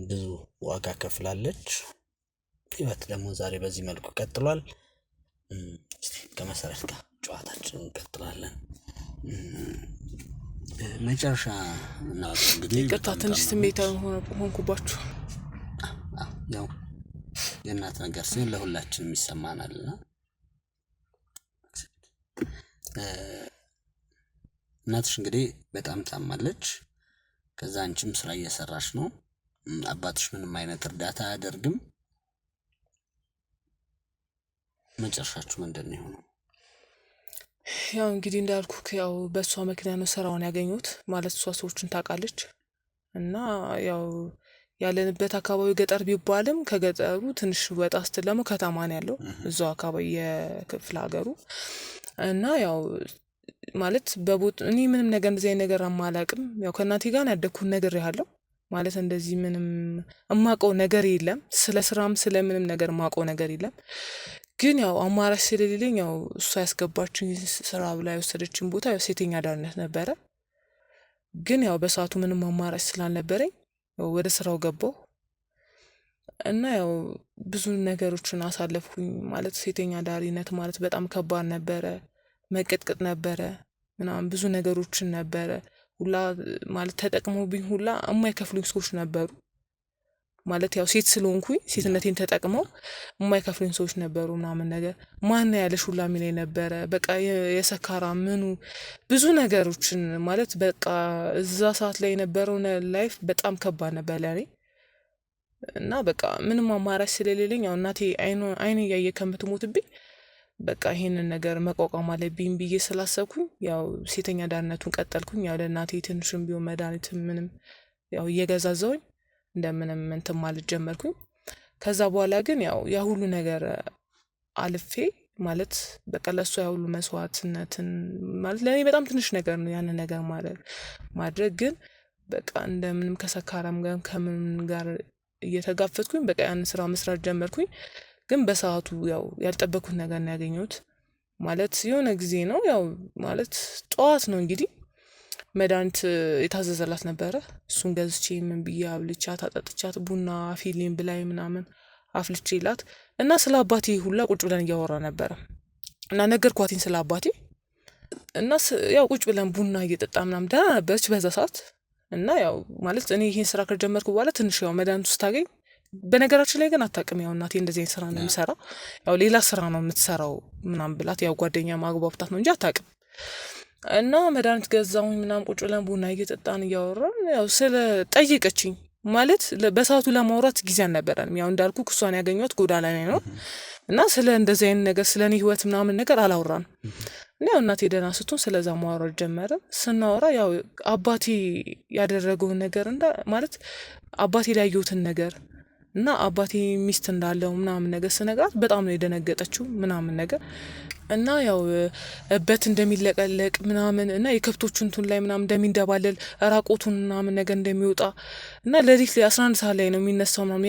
ብዙ ዋጋ ከፍላለች። ህይወት ደግሞ ዛሬ በዚህ መልኩ ቀጥሏል። እስቲ ከመሰረት ጋር ጨዋታችንን እንቀጥላለን። መጨረሻ እናት እንግዲህ ይቅርታ በጣም ትንሽ ታማለች። ስሜታዊ ሆንኩባችሁ። ያው የእናት ነገር ሲሆን ለሁላችንም ይሰማናል እና እናትሽ እንግዲህ በጣም ታማለች። ከዛ አንቺም ስራ እየሰራሽ ነው። አባትሽ ምንም አይነት እርዳታ አያደርግም። መጨረሻችሁ ምንድን ነው የሆነው? ያው እንግዲህ እንዳልኩክ ያው በእሷ ምክንያት ነው ስራውን ያገኘሁት። ማለት እሷ ሰዎችን ታውቃለች እና ያው ያለንበት አካባቢ ገጠር ቢባልም ከገጠሩ ትንሽ ወጣ ስትል ደግሞ ከተማ ነው ያለው እዛው አካባቢ የክፍለ ሀገሩ እና ያው ማለት በቦት እኔ ምንም ነገር እንደዚህ አይነት ነገር አማላቅም። ያው ከእናቴ ጋር ነው ያደግኩት ነገር ያለው ማለት እንደዚህ ምንም እማቀው ነገር የለም። ስለ ስራም ስለ ምንም ነገር እማቀው ነገር የለም። ግን ያው አማራጭ ስለሌለኝ ያው እሷ ያስገባችኝ ስራ ብላ የወሰደችኝ ቦታ ያው ሴተኛ አዳሪነት ነበረ። ግን ያው በሰዓቱ ምንም አማራጭ ስላልነበረኝ ያው ወደ ስራው ገባሁ እና ያው ብዙ ነገሮችን አሳለፍኩኝ። ማለት ሴተኛ አዳሪነት ማለት በጣም ከባድ ነበረ። መቀጥቀጥ ነበረ ምናምን ብዙ ነገሮችን ነበረ ሁላ ማለት ተጠቅመውብኝ ሁላ የማይከፍሉኝ ሰዎች ነበሩ። ማለት ያው ሴት ስለሆንኩኝ ሴትነቴን ተጠቅመው የማይከፍሉኝ ሰዎች ነበሩ ምናምን ነገር ማን ያለሽ ሁላ የሚለኝ ነበረ። በቃ የሰካራ ምኑ ብዙ ነገሮችን ማለት በቃ እዛ ሰዓት ላይ የነበረው life በጣም ከባድ ነበር ለኔ። እና በቃ ምንም አማራጭ ስለሌለኝ ያው እናቴ አይን እያየ ከምትሞትብኝ በቃ ይሄንን ነገር መቋቋም አለብኝ ብዬ ስላሰብኩኝ ያው ሴተኛ አዳሪነቱን ቀጠልኩኝ። ያው ለእናቴ ትንሽም ቢሆን መድኃኒትም ምንም ያው እየገዛዛሁኝ እንደምንም እንትን ማለት ጀመርኩኝ። ከዛ በኋላ ግን ያው ያ ሁሉ ነገር አልፌ ማለት በቃ ለእሷ ያ ሁሉ መስዋዕትነትን ማለት ለእኔ በጣም ትንሽ ነገር ነው ያንን ነገር ማድረግ ግን በቃ እንደምንም ከሰካራም ጋር ከምንም ጋር እየተጋፈጥኩኝ በቃ ያንን ስራ መስራት ጀመርኩኝ። ግን በሰዓቱ ያው ያልጠበኩት ነገር ነው ያገኘሁት። ማለት የሆነ ጊዜ ነው ያው ማለት ጠዋት ነው እንግዲህ መድኃኒት የታዘዘላት ነበረ። እሱን ገዝቼ ምን ብዬ አብልቻት አጠጥቻት ቡና አፊሊን ብላይ ምናምን አፍልቼላት እና ስለ አባቴ ሁላ ቁጭ ብለን እያወራ ነበረ እና ነገርኳትኝ ስለ አባቴ እና ያው ቁጭ ብለን ቡና እየጠጣ ምናምን ደህና ነበረች በዛ ሰዓት። እና ያው ማለት እኔ ይሄን ስራ ከጀመርኩ በኋላ ትንሽ ያው መድኃኒቱ ስታገኝ በነገራችን ላይ ግን አታውቅም። ያው እናቴ እንደዚህ አይነት ስራ ነው የምሰራ ያው ሌላ ስራ ነው የምትሰራው ምናምን ብላት ያው ጓደኛ ማግባብታት ነው እንጂ አታውቅም። እና መድኃኒት ገዛሁኝ ምናምን ቁጭ ብለን ቡና እየጠጣን እያወራን ያው ስለ ጠየቀችኝ። ማለት በሰዓቱ ለማውራት ጊዜ አልነበረንም። ያው እንዳልኩ እሷን ያገኘኋት ጎዳና ላይ ነው እና ስለ እንደዚህ አይነት ነገር ስለ እኔ ህይወት ምናምን ነገር አላወራንም። እና ያው እናቴ ደህና ስትሆን ስለዛ ማውራት ጀመርን። ስናወራ ያው አባቴ ያደረገውን ነገር እንዳ ማለት አባቴ ላይ ያየሁትን ነገር እና አባቴ ሚስት እንዳለው ምናምን ነገር ስነግራት በጣም ነው የደነገጠችው ምናምን ነገር እና ያው እበት እንደሚለቀለቅ ምናምን እና የከብቶቹ እንትን ላይ ምናምን እንደሚንደባለል ራቆቱን ምናምን ነገር እንደሚወጣ እና ሌሊት ላይ 11 ሰዓት ላይ ነው የሚነሳው ምናምን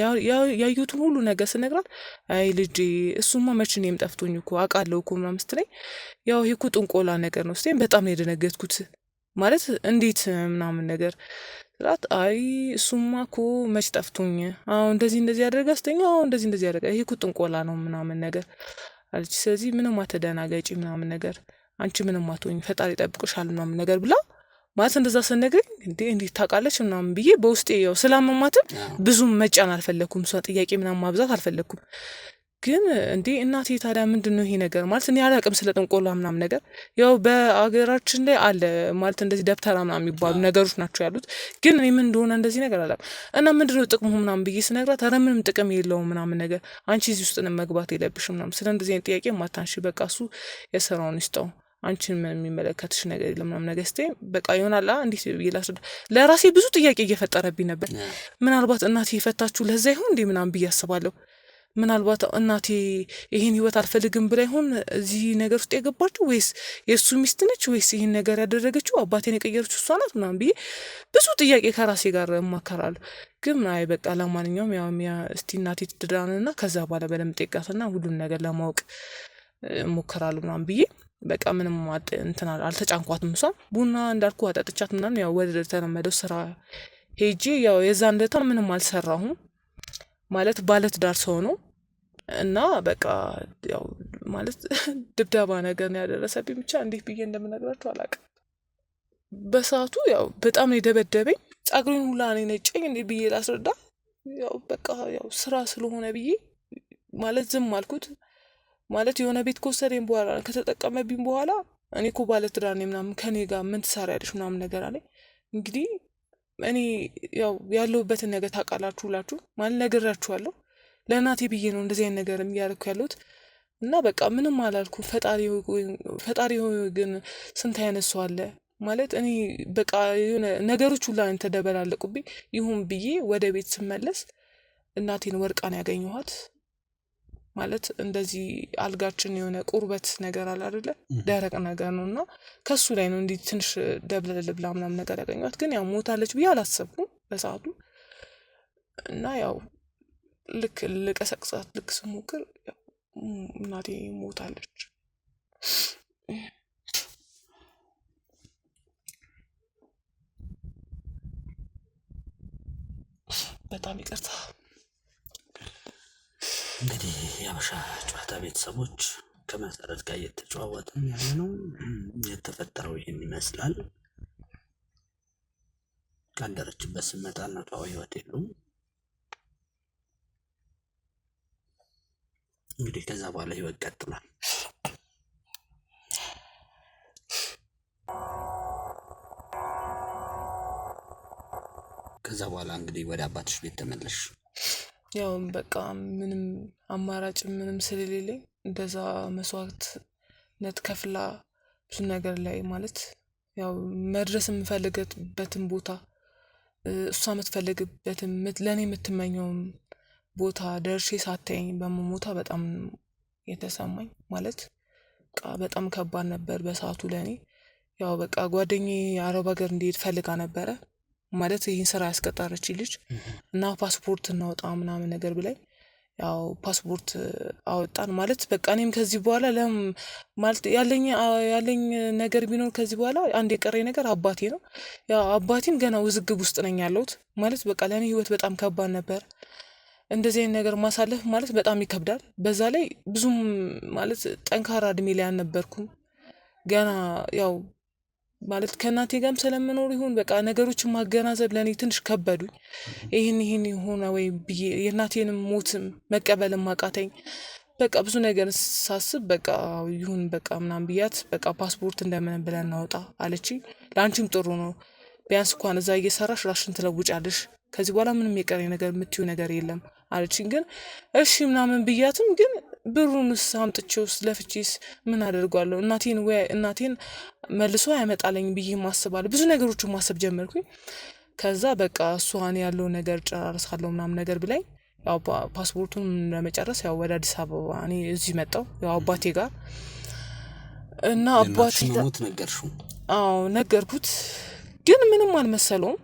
ያዩትን ሁሉ ነገር ስነግራት አይ ልጄ እሱማ መቼ እኔም ጠፍቶኝ እኮ አውቃለሁ እኮ ምናምን ስትለኝ ያው ይሄ እኮ ጥንቆላ ነገር ነው ስትለኝ በጣም ነው የደነገጥኩት። ማለት እንዴት ምናምን ነገር ስላት አይ እሱማ እኮ መች ጠፍቶኝ አሁን እንደዚህ እንደዚህ ያደርጋ ስትለኝ አዎ እንደዚህ እንደዚህ ያደርጋ ይሄ እኮ ጥንቆላ ነው ምናምን ነገር አለች። ስለዚህ ምንም አትደናገጪ ምናምን ነገር አንቺ ምንም አትሆኝ ፈጣሪ ይጠብቅሻል ምናምን ነገር ብላ ማለት እንደዛ ስነግረኝ እንዴ እንዴት ታውቃለች ምናምን ብዬ በውስጤ ያው ስላመማትም ብዙም መጫን አልፈለኩም። እሷ ጥያቄ ምናምን ማብዛት አልፈለኩም። ግን እንዴ እናቴ ታዲያ ምንድነው ይሄ ነገር ማለት እኔ አላቅም ስለ ጥንቆላ ምናምን ነገር ያው በአገራችን ላይ አለ ማለት እንደዚህ ደብተራ ምናምን የሚባሉ ነገሮች ናቸው ያሉት። ግን እኔ ምን እንደሆነ እንደዚህ ነገር አላቅም እና ምንድነው ጥቅሙ ምናምን ብዬ ስነግራት ኧረ ምንም ጥቅም የለውም ምናምን ነገር አንቺ እዚህ ውስጥ መግባት የለብሽም ምናምን ስለ እንደዚህ አይነት ጥያቄ ማታንሺ በቃ እሱ የሰራውን ይስጠው አንቺን ምን የሚመለከትሽ ነገር የለም ምናምን ነገር ስትለኝ በቃ ይሆናል እንዴት ብዬ ላስረዳ ለራሴ ብዙ ጥያቄ እየፈጠረብኝ ነበር። ምናልባት እናቴ የፈታችሁ ለዛ ይሆን እንዴ ምናምን ብዬ አስባለሁ። ምናልባት እናቴ ይህን ህይወት አልፈልግም ብላ ይሆን እዚህ ነገር ውስጥ የገባችው ወይስ የእሱ ሚስት ነች ወይስ ይህን ነገር ያደረገችው አባቴን የቀየረችው እሷ ናት ምናምን ብዬ ብዙ ጥያቄ ከራሴ ጋር እማከራለሁ። ግን አይ በቃ ለማንኛውም ያው እስቲ እናቴ ትዳንና ከዛ በኋላ በደንብ ጠይቃትና ሁሉን ነገር ለማወቅ እሞክራለሁ ምናምን ብዬ በቃ ምንም እንትን አልተጫንኳትም። እሷም ቡና እንዳልኩ አጠጥቻት ምናምን ያው ወደ ተለመደው ስራ ሄጄ ያው የዛን ዕለት ምንም አልሰራሁም። ማለት ባለትዳር ሰው ነው እና በቃ ያው ማለት ድብደባ ነገር ነው ያደረሰብኝ። ብቻ እንዴት ብዬ እንደምነግራችሁ አላውቅም። በሰዓቱ ያው በጣም ነው የደበደበኝ። ጸጉሬን ሁላ ነው የነጨኝ። እንዴት ብዬ ላስረዳ? ያው በቃ ያው ስራ ስለሆነ ብዬ ማለት ዝም አልኩት። ማለት የሆነ ቤት ከወሰደኝ በኋላ ከተጠቀመብኝ በኋላ እኔ እኮ ባለትዳር ነኝ ምናምን ከኔ ጋር ምን ትሰሪያለሽ ምናምን ነገር አለኝ። እንግዲህ እኔ ያው ያለሁበትን ነገር ታውቃላችሁ ሁላችሁ ማለት ነግራችኋለሁ። ለእናቴ ብዬ ነው እንደዚህ አይነት ነገር እያደረኩ ያለሁት እና በቃ ምንም አላልኩም። ፈጣሪ ሆይ ግን ስንት አይነት ሰው አለ ማለት እኔ በቃ የሆነ ነገሮች ሁላ ተደበላለቁብኝ። ይሁን ብዬ ወደ ቤት ስመለስ እናቴን ወርቃ ነው ያገኘኋት። ማለት እንደዚህ አልጋችን የሆነ ቁርበት ነገር አለ አይደለ? ደረቅ ነገር ነው እና ከሱ ላይ ነው እንዲህ ትንሽ ደብለል ብላ ምናምን ነገር ያገኘኋት። ግን ያው ሞታለች ብዬ አላሰብኩም በሰዓቱ እና ያው ልክ ልቀሰቅሳት ልክ ስሞክር ያው እናቴ ሞታለች። በጣም ይቅርታ። እንግዲህ የሀበሻ ጨዋታ ቤተሰቦች ከመሰረት ጋር እየተጨዋወትን ያለ ነው። የተፈጠረው ይህን ይመስላል። ካደረችበት ስመጣ እናቷ ህይወት የሉም። እንግዲህ ከዛ በኋላ ህይወት ቀጥሏል። ከዛ በኋላ እንግዲህ ወደ አባትሽ ቤት ተመለሽ። ያው በቃ ምንም አማራጭ ምንም ስለሌለኝ እንደዛ መስዋዕትነት ከፍላ ብዙ ነገር ላይ ማለት ያው መድረስ የምፈልግበትን ቦታ እሷ የምትፈልግበትን ለእኔ የምትመኘውን ቦታ ደርሼ ሳታየኝ በመሞቷ በጣም የተሰማኝ ማለት በቃ በጣም ከባድ ነበር በሰዓቱ ለእኔ። ያው በቃ ጓደኛዬ አረብ ሀገር እንዲሄድ ፈልጋ ነበረ ማለት ይህን ስራ ያስቀጠረች ልጅ እና ፓስፖርት እናውጣ ምናምን ነገር ብላኝ ያው ፓስፖርት አወጣን። ማለት በቃ እኔም ከዚህ በኋላ ለም ማለት ያለኝ ነገር ቢኖር ከዚህ በኋላ አንድ የቀረኝ ነገር አባቴ ነው። ያው አባቴም ገና ውዝግብ ውስጥ ነኝ ያለሁት። ማለት በቃ ለእኔ ህይወት በጣም ከባድ ነበር። እንደዚህ አይነት ነገር ማሳለፍ ማለት በጣም ይከብዳል። በዛ ላይ ብዙም ማለት ጠንካራ እድሜ ላይ አልነበርኩም። ገና ያው ማለት ከእናቴ ጋርም ስለምኖር ይሁን በቃ ነገሮችን ማገናዘብ ለእኔ ትንሽ ከበዱኝ። ይህን ይህን የሆነ ወይ ብዬ የእናቴንም ሞትም መቀበልም አቃተኝ። በቃ ብዙ ነገር ሳስብ በቃ ይሁን በቃ ምናምን ብያት በቃ ፓስፖርት እንደምንም ብለን እናውጣ አለችኝ። ለአንቺም ጥሩ ነው ቢያንስ እንኳን እዛ እየሰራሽ ራስሽን ትለውጫለሽ፣ ከዚህ በኋላ ምንም የቀረኝ ነገር የምትይው ነገር የለም አለችኝ። ግን እሺ ምናምን ብያትም ግን ብሩንስ አምጥቼውስ ለፍቼስ ምን አደርጓለሁ? እናቴን ወይ እናቴን መልሶ አያመጣለኝ ብዬ ማስባለሁ። ብዙ ነገሮችን ማሰብ ጀመርኩኝ። ከዛ በቃ እሷን ያለውን ነገር ጨራርሳለሁ ምናምን ነገር ብላኝ ያው ፓስፖርቱን ለመጨረስ ያው ወደ አዲስ አበባ እኔ እዚህ መጣሁ ያው አባቴ ጋር እና አባቴ ሞት ነገርሽው? አዎ ነገርኩት። ግን ምንም አልመሰለውም።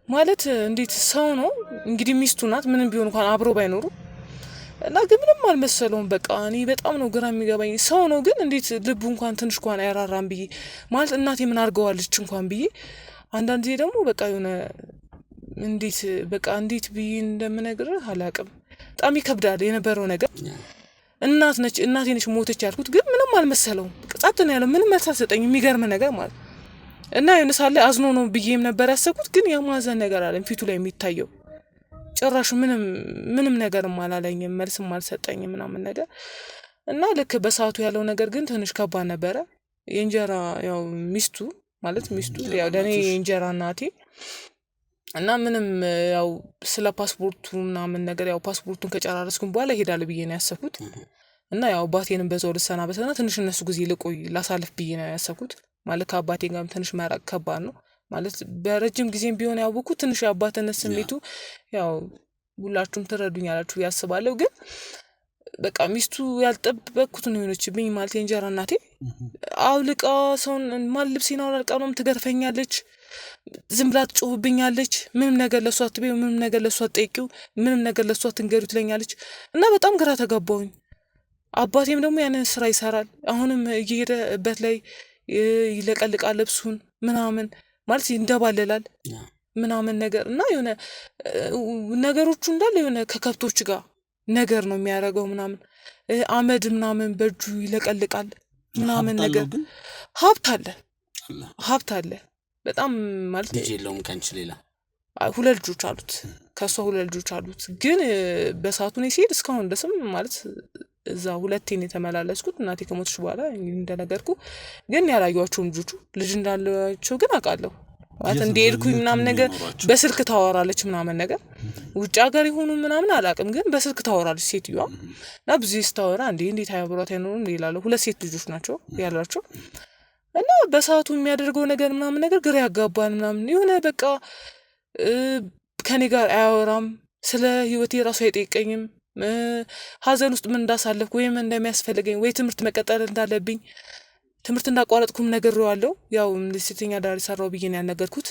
ማለት እንዴት ሰው ነው እንግዲህ ሚስቱ ናት፣ ምንም ቢሆን እንኳን አብሮ ባይኖሩ እና ግን ምንም አልመሰለውም። በቃ እኔ በጣም ነው ግራ የሚገባኝ ሰው ነው፣ ግን እንዴት ልቡ እንኳን ትንሽ እንኳን አይራራም ብዬ ማለት እናቴ ምን አድርገዋለች እንኳን ብዬ አንዳንድ ጊዜ ደግሞ በቃ የሆነ እንዴት በቃ እንዴት ብዬ እንደምነግርህ አላውቅም። በጣም ይከብዳል የነበረው ነገር። እናት ነች እናቴ ነች ሞተች ያልኩት፣ ግን ምንም አልመሰለውም። በቃ ጸጥ ነው ያለው፣ ምንም መልስ አልሰጠኝም። የሚገርም ነገር ማለት እና የሆነ ሳለ አዝኖ ነው ብዬም ነበር ያሰብኩት፣ ግን የማዘን ነገር አለም ፊቱ ላይ የሚታየው ጭራሽ ምንም ምንም ነገርም አላለኝም፣ መልስም አልሰጠኝም ምናምን ነገር እና ልክ በሰዓቱ ያለው ነገር ግን ትንሽ ከባድ ነበረ። የእንጀራ ያው ሚስቱ ማለት ሚስቱ ያው ለእኔ የእንጀራ እናቴ እና ምንም ያው ስለ ፓስፖርቱ ምናምን ነገር ያው ፓስፖርቱን ከጨራረስኩኝ በኋላ እሄዳለሁ ብዬ ነው ያሰብኩት። እና ያው አባቴንም በዛው ልሰናበትና ትንሽ እነሱ ጊዜ ልቆይ ላሳልፍ ብዬ ነው ያሰብኩት። ማለት ከአባቴ ጋርም ትንሽ መራቅ ከባድ ነው። ማለት በረጅም ጊዜም ቢሆን ያወኩት ትንሽ የአባትነት ስሜቱ ያው ሁላችሁም ትረዱኛላችሁ ብዬ አስባለሁ። ግን በቃ ሚስቱ ያልጠበቅኩት ነው የሆነችብኝ። ማለት የእንጀራ እናቴ አውልቃ ሰውን ማን ልብሴን አውላልቃ ነው ትገርፈኛለች። ዝም ብላ ትጮህብኛለች። ምንም ነገር ለሷ አትበይው፣ ምንም ነገር ለሷ አትጠይቂው፣ ምንም ነገር ለሷ አትንገሪው ትለኛለች እና በጣም ግራ ተጋባሁኝ። አባቴም ደግሞ ያንን ስራ ይሰራል። አሁንም እየሄደበት ላይ ይለቀልቃል ልብሱን ምናምን ማለት ይንደባለላል ምናምን ነገር እና የሆነ ነገሮቹ እንዳለ የሆነ ከከብቶች ጋር ነገር ነው የሚያደርገው ምናምን አመድ ምናምን በእጁ ይለቀልቃል ምናምን ነገር። ሀብት አለ ሀብት አለ በጣም ማለት ልጅ የለውም ከአንቺ ሌላ? ሁለት ልጆች አሉት፣ ከእሷ ሁለት ልጆች አሉት። ግን በሰዓቱ እኔ ሲሄድ እስካሁን ድረስም ማለት እዛ ሁለቴን የተመላለስኩት እናቴ ከሞተች በኋላ እንደነገርኩ፣ ግን ያላየኋቸውም ልጆቹ ልጅ እንዳላቸው ግን አውቃለሁ። ማለት እንደሄድኩኝ ምናምን ነገር በስልክ ታወራለች ምናምን ነገር፣ ውጭ ሀገር የሆኑ ምናምን አላውቅም፣ ግን በስልክ ታወራለች ሴትዮዋ እና ብዙ ስታወራ እንዴ እንዴት አብሯት አይኖሩም ይላሉ። ሁለት ሴት ልጆች ናቸው ያሏቸው እና በሰዓቱ የሚያደርገው ነገር ምናምን ነገር ግራ ያጋባል ምናምን የሆነ በቃ ከኔ ጋር አያወራም፣ ስለ ህይወቴ ራሱ አይጠይቀኝም። ሀዘን ውስጥ ምን እንዳሳለፍኩ ወይም እንደሚያስፈልገኝ ወይ ትምህርት መቀጠል እንዳለብኝ ትምህርት እንዳቋረጥኩም ነግሬዋለሁ። ያው ሴተኛ አዳሪ ሰራው ብዬ ነው ያልነገርኩት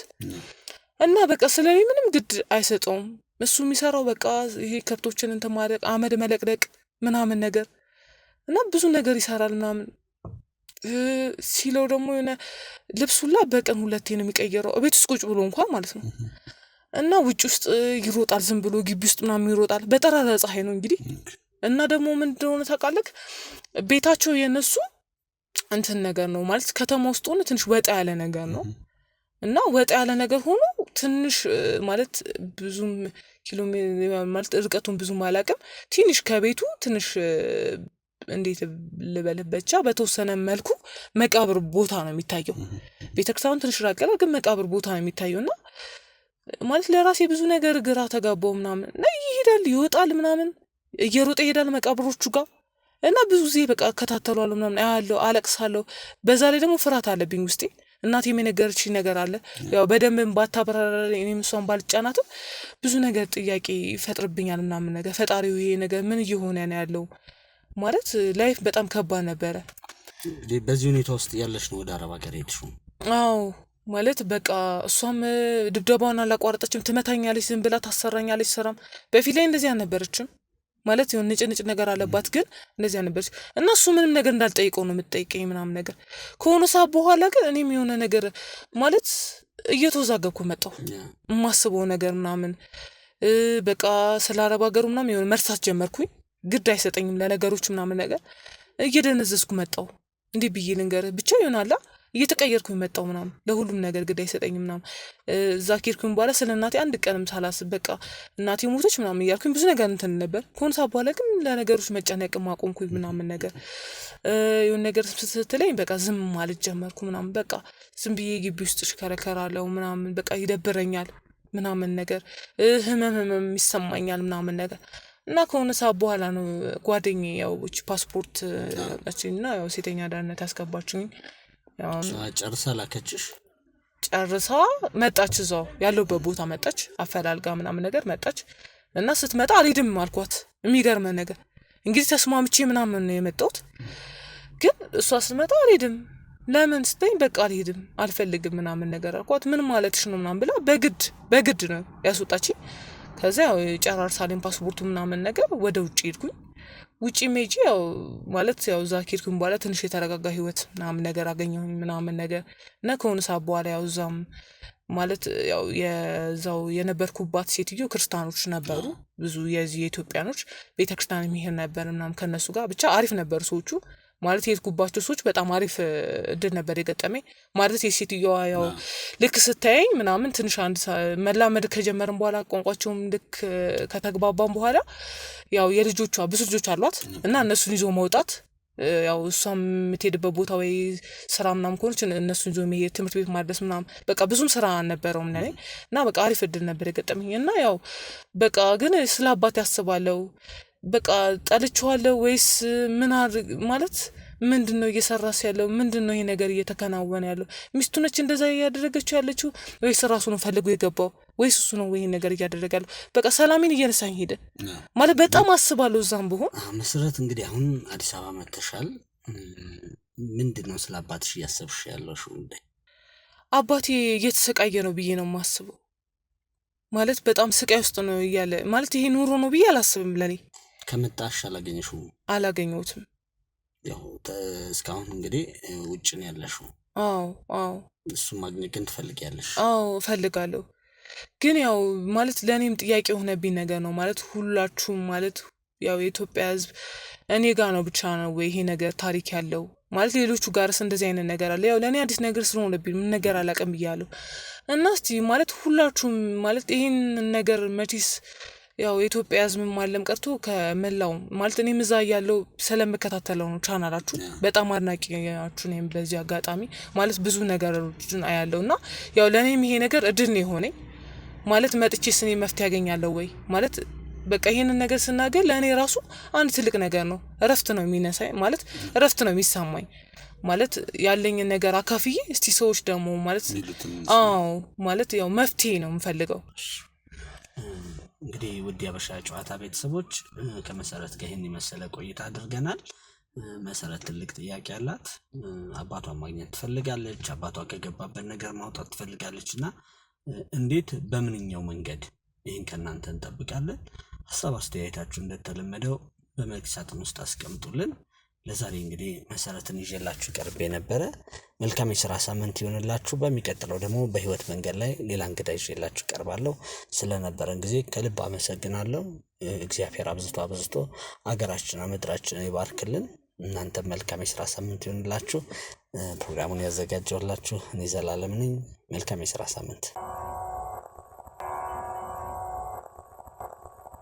እና በቃ ስለኔ ምንም ግድ አይሰጠውም። እሱ የሚሰራው በቃ ይሄ ከብቶችን እንትን ማድረግ አመድ መለቅለቅ ምናምን ነገር እና ብዙ ነገር ይሰራል ምናምን ሲለው ደግሞ የሆነ ልብሱላ በቀን ሁለቴ ነው የሚቀየረው ቤት ውስጥ ቁጭ ብሎ እንኳን ማለት ነው። እና ውጭ ውስጥ ይሮጣል ዝም ብሎ ግቢ ውስጥ ምናምን ይሮጣል በጠራራ ፀሐይ ነው እንግዲህ። እና ደግሞ ምን እንደሆነ ታውቃለህ፣ ቤታቸው የነሱ እንትን ነገር ነው ማለት ከተማ ውስጥ ሆነ ትንሽ ወጣ ያለ ነገር ነው እና ወጣ ያለ ነገር ሆኖ ትንሽ ማለት ብዙም ኪሎ ማለት ርቀቱን ብዙም አላውቅም፣ ትንሽ ከቤቱ ትንሽ እንዴት ልበልህ ብቻ በተወሰነ መልኩ መቃብር ቦታ ነው የሚታየው። ቤተክርስቲያኑ ትንሽ ራቅ ይላል፣ ግን መቃብር ቦታ ነው የሚታየው። እና ማለት ለራሴ ብዙ ነገር ግራ ተጋባው ምናምን እና ይሄዳል ይወጣል ምናምን እየሮጠ ይሄዳል መቃብሮቹ ጋር እና ብዙ ጊዜ በቃ እከታተለዋለሁ ምናምን አያለሁ፣ አለቅሳለሁ። በዛ ላይ ደግሞ ፍርሃት አለብኝ ውስጤ። እናቴም የነገረችኝ ነገር አለ፣ ያው በደንብም ባታብራራልኝ እኔም እሷን ባልጫናትም ብዙ ነገር ጥያቄ ይፈጥርብኛል ምናምን ነገር፣ ፈጣሪው ይሄ ነገር ምን እየሆነ ነው ያለው ማለት life በጣም ከባድ ነበረ። በዚህ ሁኔታ ውስጥ ያለሽ ነው ወደ አረብ ሀገር ሄድሽው? አዎ ማለት በቃ እሷም ድብደባዋን አላቋረጠችም፣ ትመታኛለች፣ ዝም ብላ ታሰራኛለች። ስራም በፊት ላይ እንደዚህ አልነበረችም ማለት የሆነ ንጭንጭ ነገር አለባት፣ ግን እንደዚህ አልነበረች እና እሱ ምንም ነገር እንዳልጠይቀው ነው የምትጠይቀኝ ምናምን ነገር። ከሆነ ሰዓት በኋላ ግን እኔም የሆነ ነገር ማለት እየተወዛገብኩ መጣሁ። የማስበው ነገር ምናምን በቃ ስለ አረብ ሀገሩ ምናምን የሆነ መርሳት ጀመርኩኝ። ግድ አይሰጠኝም ለነገሮች ምናምን ነገር እየደነዘዝኩ መጣሁ። እንዲህ ብዬ ልንገርህ ብቻ ይሆናላ እየተቀየርኩኝ መጣሁ ምናምን፣ ለሁሉም ነገር ግድ አይሰጠኝም ምናምን። እዛ ከሄድኩኝ በኋላ ስለ እናቴ አንድ ቀንም ሳላስብ በቃ እናቴ ሞተች ምናምን እያልኩኝ ብዙ ነገር እንትን ነበር። ከሆነ ሰዓት በኋላ ግን ለነገሮች መጨነቅም አቆምኩኝ ምናምን ነገር። የሆነ ነገር ስትለኝ በቃ ዝም ማለት ጀመርኩ ምናምን። በቃ ዝም ብዬ ግቢ ውስጥ እሽከረከራለሁ ምናምን፣ በቃ ይደብረኛል ምናምን ነገር፣ ህመም ህመም ይሰማኛል ምናምን ነገር። እና ከሆነ ሰዓት በኋላ ነው ጓደኛዬ ያው እቺ ፓስፖርት ያወጣችኝና ያው ሴተኛ አዳሪነት ያስገባችኝ። ያው ጨርሳ ላከችሽ? ጨርሳ መጣች፣ እዛው ያለሁበት ቦታ መጣች፣ አፈላልጋ ምናምን ነገር መጣች። እና ስትመጣ አልሄድም አልኳት። የሚገርመ ነገር እንግዲህ ተስማምቼ ምናምን ነው የመጣሁት፣ ግን እሷ ስትመጣ አልሄድም። ለምን ስትለኝ በቃ አልሄድም አልፈልግም ምናምን ነገር አልኳት። ምን ማለትሽ ነው ምናምን ብላ በግድ ነው ያስወጣችኝ። ከዛ ያው ጨራርሳለኝ ፓስፖርቱ ምናምን ነገር ወደ ውጭ ሄድኩኝ። ውጪ ሄጄ ያው ማለት ያው እዛ ከሄድኩኝ በኋላ ትንሽ የተረጋጋ ህይወት ምናምን ነገር አገኘሁኝ ምናምን ነገር። እና ከሆነ ሰዓት በኋላ ያው እዛም ማለት ያው የዛው የነበርኩባት ሴትዮ ክርስቲያኖች ነበሩ ብዙ፣ የዚህ የኢትዮጵያኖች ቤተክርስቲያን የሚሄድ ነበር ምናምን ከነሱ ጋር ብቻ አሪፍ ነበሩ ሰዎቹ። ማለት የሄድኩባቸው ሰዎች በጣም አሪፍ እድል ነበር የገጠመኝ። ማለት የሴትዮዋ ያው ልክ ስታየኝ ምናምን ትንሽ አንድ መላመድ ከጀመርን በኋላ ቋንቋቸውም ልክ ከተግባባን በኋላ ያው የልጆቿ ብዙ ልጆች አሏት እና እነሱን ይዞ መውጣት፣ ያው እሷም የምትሄድበት ቦታ ወይ ስራ ምናምን ከሆነች እነሱን ይዞ መሄድ፣ ትምህርት ቤት ማድረስ ምናምን፣ በቃ ብዙም ስራ አልነበረውም ለኔ እና በቃ አሪፍ እድል ነበር የገጠመኝ። እና ያው በቃ ግን ስለ አባት ያስባለው በቃ ጠልቼዋለሁ ወይስ ምን ማለት ምንድነው እየሰራስ ያለው? ምንድነው ይሄ ነገር እየተከናወነ ያለው? ሚስቱ ነች እንደዛ እያደረገችው ያለችው ወይስ ራሱ ነው ፈልጎ የገባው? ወይስ እሱ ነው ይሄን ነገር እያደረገ ያለው? በቃ ሰላሜን እየነሳኝ ሄደ። ማለት በጣም አስባለሁ እዛም ብሆን። መሰረት እንግዲህ አሁን አዲስ አበባ መጥተሻል። ምንድን ነው ስለ አባትሽ እያሰብሽ ያለሽው? አባቴ እየተሰቃየ ነው ብዬ ነው የማስበው። ማለት በጣም ስቃይ ውስጥ ነው እያለ፣ ማለት ይሄ ኑሮ ነው ብዬ አላስብም። ለኔ ከመጣሽ አላገኘሽውም? አላገኘሁትም። ያው እስካሁን እንግዲህ ውጭ ነው ያለሽው። አዎ አዎ። እሱን ማግኘት ግን ትፈልጊያለሽ? አዎ እፈልጋለሁ። ግን ያው ማለት ለእኔም ጥያቄ የሆነብኝ ነገር ነው። ማለት ሁላችሁም፣ ማለት ያው የኢትዮጵያ ሕዝብ እኔ ጋ ነው ብቻ ነው ወይ ይሄ ነገር ታሪክ ያለው? ማለት ሌሎቹ ጋርስ እንደዚህ አይነት ነገር አለ? ያው ለእኔ አዲስ ነገር ስለሆነብኝ ምን ነገር አላውቅም ብያለሁ። እና እስቲ ማለት ሁላችሁም ማለት ይሄን ነገር መቼስ ያው የኢትዮጵያ ሕዝብም አለም ቀርቶ ከመላው፣ ማለት እኔም እዛ እያለሁ ስለምከታተለው ነው ቻናላችሁ፣ በጣም አድናቂያችሁ ነኝ። በዚህ አጋጣሚ ማለት ብዙ ነገሮችን አያለው እና ያው ለእኔም ይሄ ነገር እድል ነው የሆነኝ። ማለት መጥቼ ስኔ መፍትሄ ያገኛለሁ ወይ፣ ማለት በቃ ይሄንን ነገር ስናገር ለእኔ ራሱ አንድ ትልቅ ነገር ነው። እረፍት ነው የሚነሳኝ፣ ማለት እረፍት ነው የሚሰማኝ። ማለት ያለኝን ነገር አካፍዬ እስቲ ሰዎች ደግሞ ማለት አዎ ማለት ያው መፍትሄ ነው የምፈልገው። እንግዲህ ውድ የሀበሻ ጨዋታ ቤተሰቦች፣ ከመሰረት ጋር ይህን የመሰለ ቆይታ አድርገናል። መሰረት ትልቅ ጥያቄ አላት። አባቷን ማግኘት ትፈልጋለች። አባቷ ከገባበት ነገር ማውጣት ትፈልጋለች እና እንዴት በምንኛው መንገድ ይህን ከእናንተ እንጠብቃለን። ሀሳብ አስተያየታችሁ እንደተለመደው በመልእክት ሳጥን ውስጥ አስቀምጡልን። ለዛሬ እንግዲህ መሰረትን ይዤላችሁ ቀርቤ ነበረ። መልካም የስራ ሳምንት ይሆንላችሁ። በሚቀጥለው ደግሞ በህይወት መንገድ ላይ ሌላ እንግዳ ይዤላችሁ ቀርባለሁ። ስለነበረን ጊዜ ከልብ አመሰግናለሁ። እግዚአብሔር አብዝቶ አብዝቶ አገራችንና ምድራችንን ይባርክልን። እናንተም መልካም የስራ ሳምንት ይሆንላችሁ። ፕሮግራሙን ያዘጋጀሁላችሁ እኔ ዘላለም ነኝ። መልካም የስራ ሳምንት።